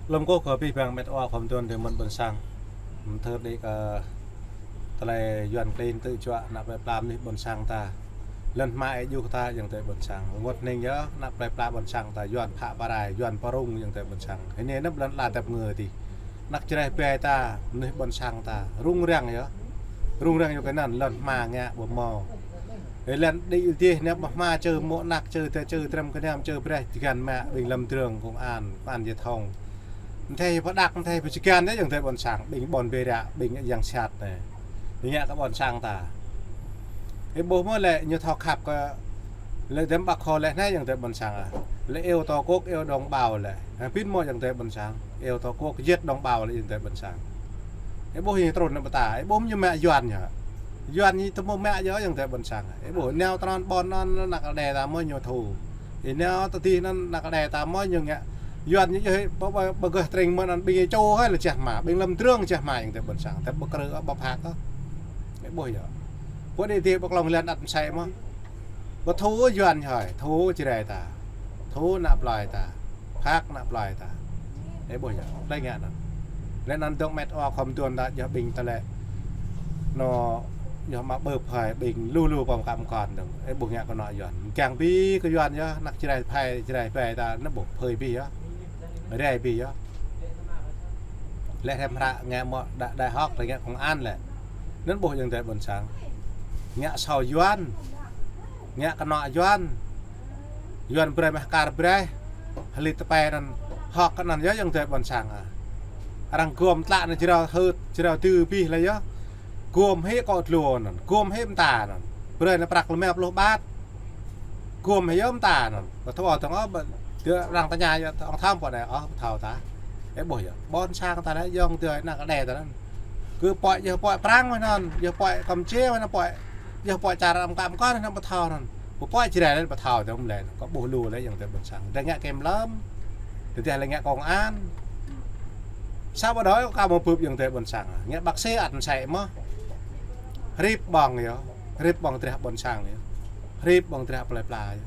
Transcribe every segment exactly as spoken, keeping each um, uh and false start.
Lơ̆m kâo kơ pih bang met wa khom tuan tơ mơ̆n ƀôn sang. Mơ̆n thơ đĭ kơ tơlơi Yuan klin tơ čuă ană plơi pla mơnuih ƀôn sang ta. Lŏn hma ih juh ta ayŏng adơi ƀôn sang. Rơngot hning yơh ană plơi pla ƀôn sang ta Yuan phă pơrai, Yuan pơrŭng ayŏng adơi ƀôn sang. Hơnai năp lŏn la tep ngơ tih. Ană Jrai ƀai ta, mơnuih ƀôn sang ta. Rŭng răng yơh. Rŭng răng yơh kơ anŭn lŏn hma ngă ƀu hmâo. Ê, lŏn đĭ dih nĕp ƀu hma čơ mŏ ană čơ tơ čơ trem kơ nam čơ breh čơgăn mă ƀing lăm drơng công an, công an djai thŏng. Mơ̆n thê pơđăk, mơ̆n thê pơčơgăn yơh ayŏng adơi ƀôn sang, ƀing ƀôn bê ră, ƀing yang sat anai. Ƀing ngă kơ ƀôn sang ta. Ê, ƀuh mơ̆ lĕ ñu thâo khăp kơ lĕ dem ƀă khô lĕ anai ayŏng adơi ƀôn sang ah. Lĕ yêu Tổ quốc, yêu đồng bào lĕ. Ha, pin mơ̆ ayŏng adơi ƀôn sang. Yêu Tổ quốc, giết đồng bào lĕ ayŏng adơi ƀôn sang. Ê, ƀuh ñu trŭn nao ƀơi ta. Ê, ƀuh ñu mă Yuan yơh. Yuan ñu tơ mơ̆ mă yơh ayŏng adơi ƀôn sang. Ê, ƀuh nao tơ anŭn ƀôn anŭn ană kơ đe ta mơ̆ ñu thu. Ê, nao tơ dih anŭn ană kơ đe ta mơ̆ ñu ngă. Yuan ñu yơh ƀơ, ƀơ, ƀơ gơh tring mơ̆ anŭn ƀing čô hơi lĕ čeh hma. Ƀing lăm drơng čeh hma ayŏng adơi ƀôn sang. Tơ ƀơ krơ ƀơ phak kơ. Ê, ƀuh yơh. Pô đĭ dih ƀơ klŏng lĕ anăt mơsĕ mơ̆. Ƀu thu Yuan hơi, thu Jrai ta, thu ană plơi ta, phak ană plơi ta. Ê, ƀuh yơh, tơlơi ngă anŭn. Lĕ anŭn dŏ met wa khom tuan ta yơh ƀing tơlơi. Nao, yơh mă ƀơ phơi ƀing lu lu pom kam kon dơ̆ng. Ê, ƀuh ngă kơ ană Yuan. Kiăng ƀi kơ Yuan yơh, ană Jrai phơi, Jrai phơi ta, nă ƀuh phơi ƀi yơh. Rai ƀi yơh. Lĕ hrăm hră ngă mơ̆ đa-, đại học lĕ ngă công an lĕ. Anŭn ƀuh ayŏng adơi ƀôn sang. Ngă sâu Yuan. Ngă kơ ană Yuan. Yuan brơi mah kar brơi. Hơlĭt tơpai anŭn hŏk kơ anŭn yơh ayŏng adơi ƀôn sang ah. Arăng gom tlă anŭn jrao hơt, jrao tơ ƀih lĕ yơh. Gom hĭ akŏ dlô anŭn, gom hĭ mơta anŭn. Brơi anŭn prăk lơme pluh ƀat. Gom hĭ yơh mơta anŭn. Ƀu thâo ôh tơ̆ng ôh, ƀu, tơ arăng tơña yơh, ôh thâo pô anai, ôh ƀu thâo ta. Ê, ƀuh yơh, ƀôn sang ta lĕ, ayŏng adơi ană kơ đe ta anŭn. Kơ pơhiăp, yơh pơhiăp Prang mơ̆n anŭn, yơh pơhiăp Kampuchia mơ̆n anŭn, pơhiăp, yơh pơhiăp čar Amkam kơ anŭn ƀu thâo anŭn. Pơhiăp Jrai lĕ ƀu thâo tơ̆ng lĕ, kơ ƀuh lu lĕ ayŏng adơi ƀôn sang. Tơdah ngă kiểm lâm, tơdah lĕ ngă công an. Sa ƀu đôč kơ mơ̆ bưp ayŏng adơi ƀôn sang. Ngă bác sĩ ăt mơsĕ mơ̆. Hrip ƀơ̆ng yơh, hrip ƀơ̆ng drah ƀôn sang yơh. Hrip ƀơ̆ng drah plơi pla yơh.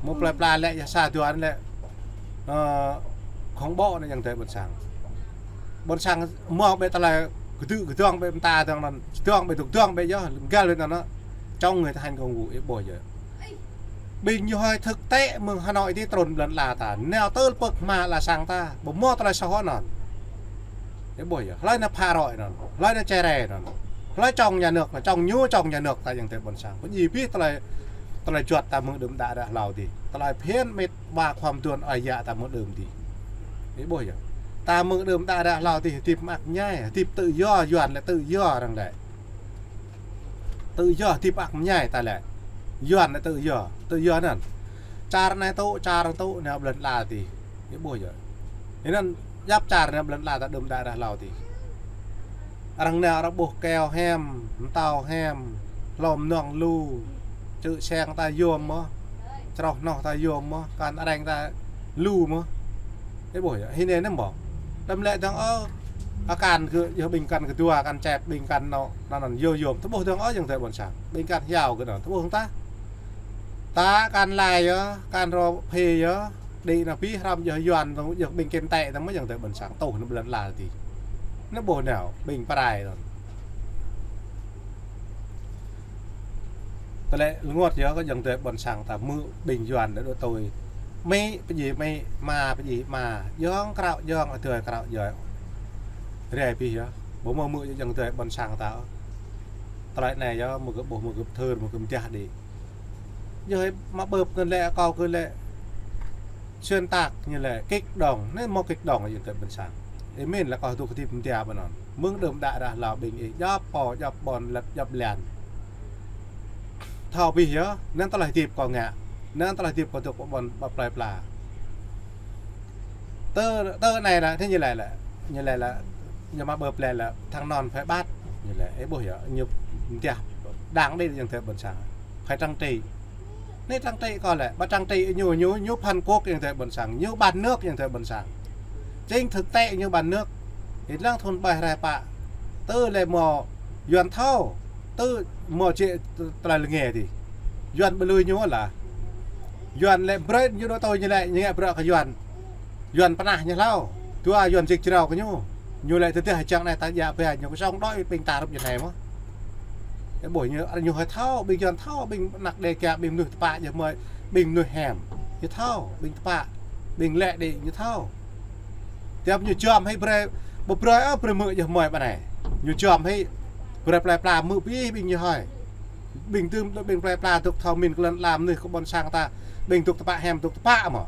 Mơ̆ plơi pla lĕ yơh sa dua anŭn lĕ, ơ, khŏng ƀô̆ anŭn ayŏng adơi ƀôn sang. Ƀôn sang mơ̆ ƀĕ tơlơi kơdŭ kơdŏng ƀĕ mơta dŏng anŭn, dŏng ƀĕ dŭk dŏng ƀĕ yơh, găl ƀĕ anŭn, čŏng người ta hành công vụ, ê, ƀuh yơh. Ƀing ñu hơi thực tế mơ̆ng Hà Nội tih trŭn lŏn la ta, nao tơl pơ̆k hma la sang ta, ƀu mơ̆ tơlơi soh anŭn. Ê, ƀuh yơh, hlơi anŭn phă roi anŭn, hlơi anŭn čere anŭn, hlơi čŏng nhà nước anŭn, čŏng ñu čŏng nhà nước ta ayŏng adơi ƀôn sang. Pơdjai ƀĭ tơlơi, tơlơi juăt ta mơ̆ng đưm đă ră hlâo tih. Tơlơi phiăn mĕt wa khom tuan ơi yă ta mơ̆ng đưm tih. Ê, ƀuh yơh. Ta mơ̆ng đưm đă ră hlâo tih, hơdip mơak mơñai, hơdip tự do, Yuan lĕ tự do arăng lĕ. Tự do hơdip mơak mơñai ta lĕ. Yuan lĕ tự do, tự do anŭn. Čar anai tŭ, čar anŭn tŭ, nao ƀơi lŏn la tih. Ê, ƀuh yơh. Anŭn djŏp čar nao ƀơi lŏn la ta đưm đă ră hlâo tih. Arăng nao arăng ƀuh keo hiam, mơtâo hiam, hlô mơnơ̆ng lu, čư̆ seng ta yôm mơ̆, čroh hnoh ta yôm mơ̆, akan areng ta lu mơ̆. Ê, ƀuh yơh, hơnai anŭn mơ̆. Đăm lĕ dŏng ôh, akan kơ, yơh ƀing akan kơdua, akan čep, ƀing akan anŏ, anŭn anŭn yôm yôm, tơƀuh dŏng ôh ayŏng adơi ƀôn sang, ƀing akan hiao kơ anŭn, tơƀuh hăng ta. Ta akan lai yơh, akan rô phê yơh, đĭ nao ƀĭ hrăm yơh Yuan, yơh ƀing kơnơ̆ng tĕ ta mơ̆ ayŏng adơi ƀôn sang, tŭ nao ƀơi lŏn la tih. Nao ƀuh nao, ƀing pơrai anŭn. Tơlơi rơngot yơh kơ ayŏng adơi ƀôn sang ta mơ̆ ƀing Yuan đa đuaĭ tui. Mĕ pơdjai mĕ, ama pơdjai ama, ayŏng krao ayŏng, adơi krao adơi. Rai ƀĭ yơh, ƀu mơ̆ mơ̆ ayŏng adơi ƀôn sang ta. Tơlơi anai yơh, mơ̆ kơ ƀuh, mơ̆ kơ pơthâo, mơ̆ kơ mơdah đĭ. Yơh, mă ƀơ̆p kơ lĕ, kâo kơ lĕ, xuyên tạc ñu lĕ kích động, anai mơ̆ kích động ayŏng adơi ƀôn sang. Ê, mĭn lĕ kâo dŏ kơdip mơ̆ng dia ƀơi anŭn. Mơ̆ng đưm đă ră hlâo ƀing ih, djŏp pô, djŏp ƀôn, lĕ djŏp lăn. Thâo ƀĭ yơh, anŭn tơlơi hơdip kâo ngă. Anŭn tơlơi hơdip kâo dŏ ƀơi ƀôn, ƀơi plơi pla. Tơ, tơ anai lĕ, tơ ñu lĕ lĕ. Ñu lĕ lĕ, ñu mă ƀơ̆p lĕ lĕ, thăng anŭn phải bắt. Ñu lĕ, ê, ƀuh yơh, ñu mơdah đang đĭ ayŏng adơi ƀôn sang. Phải trừng trị. Anai trừng trị kơ lĕ, ƀu trừng trị ñu, ñu, ñu phản quốc ayŏng adơi ƀôn sang, ñu bán nước ayŏng adơi ƀôn sang. Chính thực tế ñu bán nước. Ih lăng thun ƀai rai pă. Tơ lĕ mơ̆ Yuan thâo. Tơ mơ̆ čĕ tơlơi lĕ ngă tih. Yuan ƀu lui ñu lah. Yuan lĕ brơi ñu đuaĭ tui ñu lĕ, ñu ngă bruă kơ Yuan. Yuan pơnah ñu hlâo. Dua Yuan jik jrao kơ ñu. Ñu lĕ tơdah čang anai ta djă ba ñu kơ song đôi ƀing ta rup ñu anai mơ̆. Ơ ƀuh ñu, ñu hơi thâo, ƀing Yuan thâo, ƀing anăk Đêga, ƀing mơnuih tơpă jơh mơi, ƀing mơnuih hiam. Ñu thâo, ƀing tơpă, ƀing lĕ đĭ ñu thâo. Tiăm ñu jom hơi brơi, ƀu brơi ôh, brơi mơ̆ jơh mơi ƀă anai. Ñu jom hơi brơi plơi pla mơ̆ ƀing, ƀing ñu hơi. Ƀing tơm, ƀing plơi pla dŏ thâo min kơ lŏn ala mơnuih kơ ƀôn sang ta, ƀing dŏ tơpă hiam dŏ tơpă mơ̆.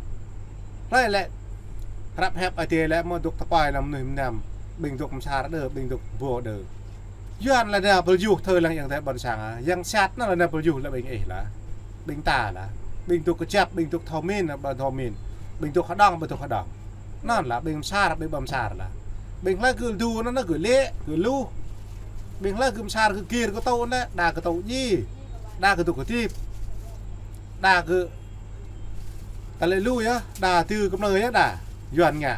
Hlơi lĕ, hrăp hiăp Adai lĕ mơ̆ dŏ tơpai lăm mơnuih mơnam, ƀing dŏ mơsar đơ, ƀing dŏ ƀô đơ. Yuan lĕ nao pơl yuh thơ lăng yang tơi ƀôn sang ah, yang sat nao lĕ nao pơl yuh lĕ ƀing ih lah. Ƀing ta lah. Ƀing dŏ kơjăp, ƀing dŏ thâo min, ƀă thâo min. Ƀing dŏ hơđong, ƀă dŏ hơđong. Anŭn lah, ƀing mơsar, ƀing ƀă mơsar lah. Ƀing hlơi gơ̆ du anŭn, gơ̆ lĕ, gơ̆ luh. Ƀing hlơi gơ̆ mơsar, gơ̆ gir, gơ̆ tŭ anŭn, đa gơ̆ tŭ ji. Đa gơ̆ dŏ gơ̆ tip. Đa gơ̆ tơlơi lu yơh, đa tơ kơmlơ yơh đa. Yuan ngă.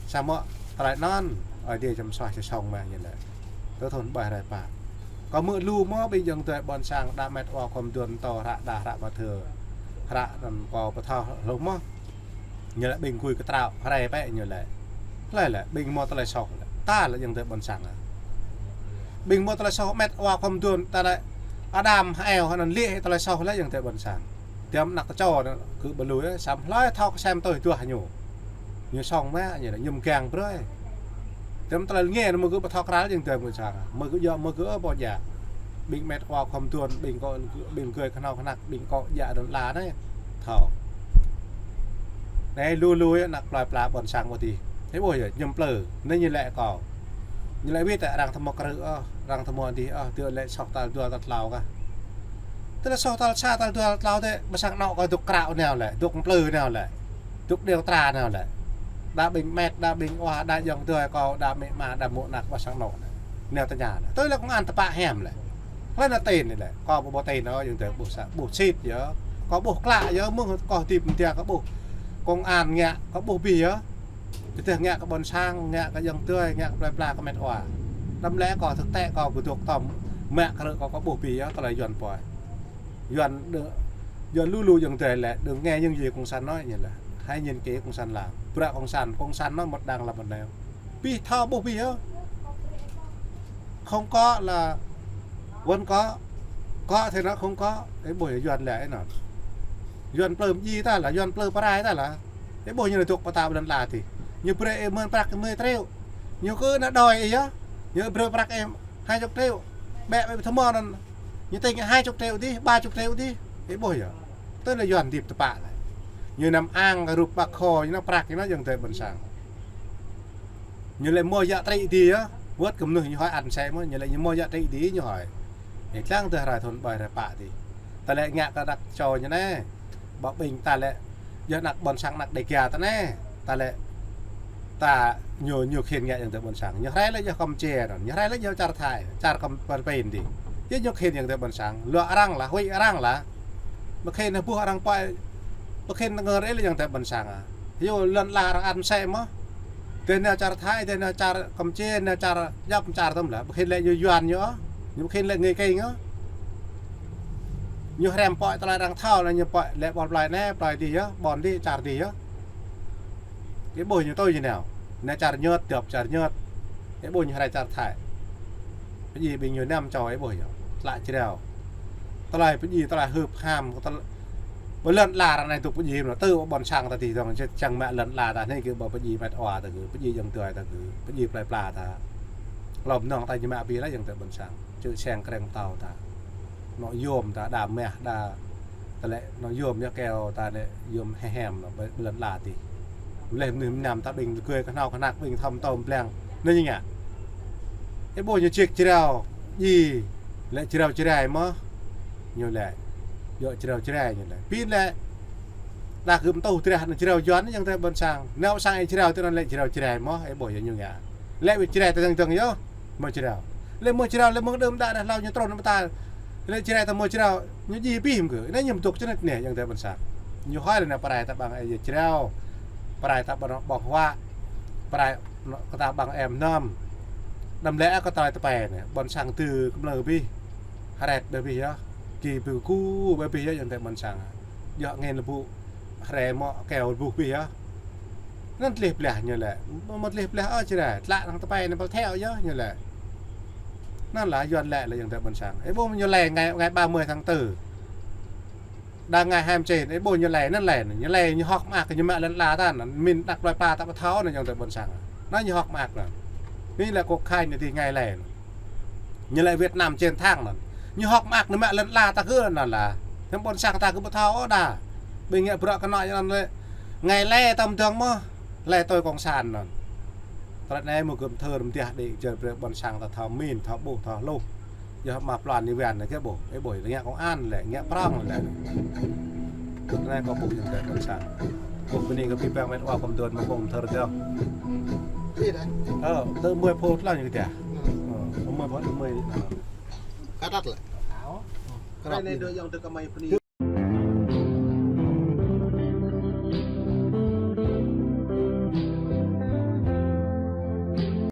Samơ̆ tơlơi anŭn, Ơi Adai čăm suaih song mă ñu lĕ. Tơ thun ƀai rai pă. Kâo mơ̆ lu mơ̆ ƀing yang tơi ƀôn sang đa met wa khom duôn tơ hră đa hră mă thơ. Hră anŭn kâo pơthâo hluh mơ̆. Ñu lĕ ƀing gui kơtrâo, rai pĕ ñu lĕ. Hlơi lĕ, ƀing mơ̆ tơlơi soh lĕ. Ta lĕ yang tơi ƀôn sang ah. Ƀing mơ̆ tơlơi soh met wa khom duôn, ta lĕ Adam, Eo, anŭn lĕ tơlơi soh lĕ yang tơi ƀôn sang. Tiăm anăk kơčô anŭn, gơ̆ ƀu lui, sam hlơi thâo kơ sem tơi duah ñu. Ñu song mă, ñu lĕ, ñu mơgang brơi. Tiăm tơlơi ngă anŭn mơ̆ gơ̆ ƀu thâo krăl yang tơi ƀôn sang. Mơ̆ gơ̆ yua, mơ̆ gơ̆ ƀu djă. Ƀing met wa khom duôn, ƀing kơ, ƀing gơi kơhnâo kơhnăk, ƀing kơ djă lŏn ala anai. Thâo. Anai lu lu yơh anăk plơi pla ƀôn sang ƀu tih. Ơ ƀuh yơh, ñu plư. Anai ñu lĕ kâo. Ñu lĕ wĭt arăng tơmŏk krư̆ ôh, arăng tơmŏk dih ôh, tơ lĕ soh tal dua tal tlâo kah. Tơlơi soh tal sa tal dua tal tlâo tĕ, ƀă sang anŏ kâo dŏ krao nao lĕ, dŏ plư nao lĕ, dŏ đeo tra nao lĕ. Đa ƀing met, đa ƀing wa, đa yang tơi kâo, đa mĕ ma, đa mŏ anăk ƀă sang anŏ lĕ. Nao tơña lĕ. Tui lĕ công an tơpă hiam lĕ. Hlơi nao tên lĕ, kâo ƀu ƀu tên ôh, yang tơi ƀuh sa, ƀuh sĭt yơh. Kâo ƀuh klă yơh, mơ̆ng kâo hơdip mơ̆ng tơ̆ kâo ƀuh. Công an ngă, kâo ƀuh abih yơh. Tơdah ngă kơ ƀôn sang, ngă kơ yang tơi, ngă kơ plơi pla kơ met wa. Đăm lĕ kâo thực tế kâo ƀu dŏ tơm, mă krư̆ kâo, kâo ƀuh abih yơh, tơlơi Yuan pơi. Yuan đơ, Yuan lu lu yang tơi lĕ, đừng nghe những gì cộng sản nói ñu lĕ. Hãy nhìn kỹ cộng sản làm. Bruă cộng sản, cộng sản nói một đằng làm một nẻo. Abih thâo ƀuh abih yơh. Không có là vẫn có, có thì nó không có. Ơ ƀuh yơh Yuan lĕ anŭn. Yuan plư mơji ta lah, Yuan plư pơrai ta lah. Ơ ƀuh ñu dŏ pơtă ƀơi lŏn ala tih. Ñu brơi ih mơ̆n prăk mười triệu. Ñu kơ nao đòi ih yơh. Ñu brơi prăk ih hai chục triệu. Ƀĕ ƀĕ thâo mơ̆n anŭn. Ñu tĭng hai chục triệu dih, ba chục triệu dih. Ơ ƀuh yơh. Tui lĕ Yuan hơdip tơpă lĕ. Ñu năm ang rup Bác Hồ, ñu năm prăk ñu năm yang tơi ƀôn sang. Ñu lĕ mơ̆ yă trĭ dih yơh. Wơ̆t kơ mơnuih ñu hơi ăn sĕ mơ̆, ñu lĕ ñu mơ̆ yă trĭ dih ñu hơi. Ơ lăng tơ rai thun ƀai rai pă dih. Tơlơi ngă kơ anăk čô ñu anai. Ƀă ƀing ta lĕ, yơh anăk ƀôn sang anăk Đêga ta anai. Ta lĕ, ta ñu, ñu khĭn ngă yang tơi ƀôn sang. Ñu rai lĕ yơh Kampuchia anŭn. Ñu rai lĕ yơh čar Thái, čar Kam-, Philippin dih. Yơh ñu khĭn yang tơi ƀôn sang. Luă arăng lah, huĭ arăng lah. Ƀu khĭn ƀuh arăng pơi, ƀu khĭn ngơ rê lĕ yang tơi ƀôn sang ah. Yua lŏn ala arăng ăn sĕ mơ̆. Tơdah nao čar Thái, tơdah nao čar Kampuchia, nao čar djŏp čar tơm lah. Ƀu khĭn lĕ ñu Yuan ñu ôh. Ñu ƀu khĭn lĕ ngơi kênh ôh. Ñu hrăm pơi tơlơi arăng thâo lĕ ñu pơi lĕ ƀôn plơi anai, plơi dih yơh, ƀôn dih, čar dih yơh. Ơ ƀuh ñu tui ñu nao. Nao čar Nhật, djŏp čar Nhật. Ơ ƀuh ñu rai čar Thái. Pơdjai ƀing ñu năm čô ơ ƀuh yơh. Tlă jrao. Tơlơi pơdjai, tơlơi hưp ham, tơlơi ƀơi lŏn ala arăng anai dŏ pơdjai mơ̆n, tơ ƀôn sang ta dih dong, čang mă lŏn ala ta anai kơ ƀă pơdjai met wa ta kơ, pơdjai yang tơi ta kơ, pơdjai plơi pla ta. Lŏm nong ta ñu mă abih lĕ yang tơi ƀôn sang. Čư̆ seng kreng pơtâo ta. Anŏ yôm ta, đa mah, đa tơlơi anŏ yôm yơh keo ta lĕ yôm he hem anŏ ƀơi, ƀơi lŏn ala tih. Leh mơnuih mơnam ta ƀing gơi kơhnâo kơhnăk ƀing thâo tơm blang. Anai ñu ngă. Ơ ƀuh ñu jik jrao, djai, lĕ jrao Jrai mơ̆. Ñu lĕ, yua jrao Jrai ñu lĕ. Pin lĕ, đa gơ̆ mơtuh drah anŭn jrao Yuan yang tơi ƀôn sang. Nao sang ih jrao tui anŭn lĕ jrao Jrai mơ̆, ơ ƀuh yơh ñu ngă. Lĕ wĭt Jrai ta dơ̆ng dơ̆ng yơh. Mơ̆ jrao. Lĕ mơ̆ jrao, lĕ mơ̆ đưm đă anai hlâo ñu trŭn anai pơtă. Lĕ Jrai ta mơ̆ jrao, ñu djai abih mơ̆ gơ̆. Anai ñu mơdŏk čơnit anai yang tơi ƀôn sang. Ñu hơi lĕ anai pơrai ta ƀăng ơi jrao. Pơrai ta ƀăng ƀơ̆ng huă. Pơrai kơ ta ƀăng em nơm. Đăm lĕ kơ tơlơi tơpai anai. Ƀôn sang tơ kơmlơ abih. Hret abih yơh. Ki bơku abih yơh yang tơi ƀôn sang. Yua ngên lĕ ƀu. Hrĕ mơ̆ keo ƀuh abih yơh. Anŭn tlih blah ñu lĕ. Mơ̆ tlih blah ôh čơđai. Tlă hăng tơpai anŭn pơl theo yơh ñu lĕ. Anŭn lah Yuan lĕ lĕ ayŏng adơi ƀôn sang. Ih ƀuh ñu lĕ ngày, ngày ba mươi tháng tư. Đang ngày hai mươi chín, ih ƀuh ñu lĕ, anŭn lĕ, ñu lĕ ñu hŏk mơak, ñu mă lŏn ala ta anŭn, min đăk plơi pla ta ƀu thâo anŭn ayŏng adơi ƀôn sang. Anŭn ñu hŏk mơak anŭn. Anai lĕ kŏ khai ñu tih ngày lĕ anŭn. Ñu lĕ Việt Nam chiến thắng anŭn. Ñu hŏk mơak ñu mă lŏn ala ta kơ anŭn lah. Ayŏng ƀôn sang ta kơ ƀu thâo ôh đa. Ƀing ngă bruă kơnơ̆ng anŭn lĕ. Ngày lĕ tơm dơ̆ng mơ̆. Lĕ tui cộng sản anŭn. Tơlơi anai mơ̆ gơ̆m thơr mơ̆ diah đĭ jơr brơi ƀôn sang ta thâo min, thâo ƀuh, thâo hluh. Yơh mă plan ni wen anai kơ ƀuh. Ih ƀuh, ngă công an lĕ, ngă prŏng lĕ. Tơlơi anai kâo ƀuh ayŏng adơi ƀôn sang. Ƀuh bơni kơ abih bang met wa kơ mơ̆ng dơ̆ng mơ̆ng kông thơr dơ̆ng. Ơ, tơ mơi phô tơlơi ñu kơ tiah. Ơ, tơ mơi phô, tơ mơi. Karat lĕ. Karat anai.